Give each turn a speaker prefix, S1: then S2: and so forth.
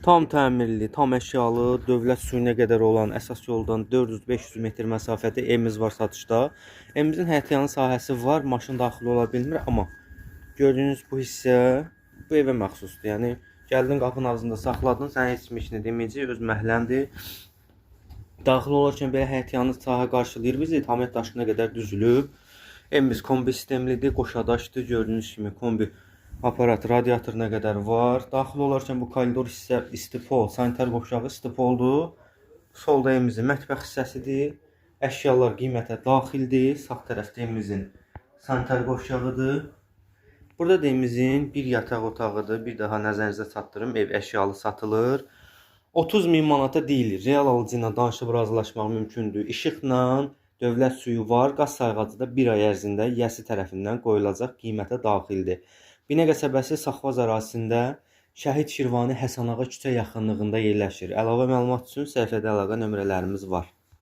S1: Tam təmirli, tam əşyalı, dövlət suyuna qədər olan əsas yoldan 400-500 metr məsafədə evimiz var satışda. Evimizin həyətyanı sahəsi var, maşın daxil ola bilmir, amma gördüyünüz bu hissə bu evə məxsusdur. Yəni gəldin, qapının ağzında saxladın, sənə heç kim heç nə deməyəcək, öz məhəlləndir. Daxil olarkən belə həyətyanı sahə qarşılayır bizi, tam daşına qədər düzülüb. Evimiz kombi sistemlidir, qoşadaşdır, gördüyünüz kimi kombi aparat, radiatoruna qədər var. Daxil olarkən bu koridor hissə istipol, sanitar qovşağı istipoldur. Solda evimizin mətbəx hissəsidir. Əşyalar qiymətə daxildir. Sağ tərəfdə evimizin sanitar qovşağıdır. Burada da evimizin bir yataq otağıdır. Bir daha nəzərinizə çatdırım. Ev əşyalı satılır. 30 min manata deyilir. Real alıcı ilə danışıb razılaşmaq mümkündür. İşıqla dövlət suyu var. Qaz sayğacı da bir ay ərzində yiyəsi tərəfindən qoyulacaq qiymətə daxildir. Binə qəsəbəsi Saxvaz ərazisində Şəhid Şirvani Həsənağa küçə yaxınlığında yerləşir. Əlavə məlumat üçün səhifədə əlaqə nömrələrimiz var.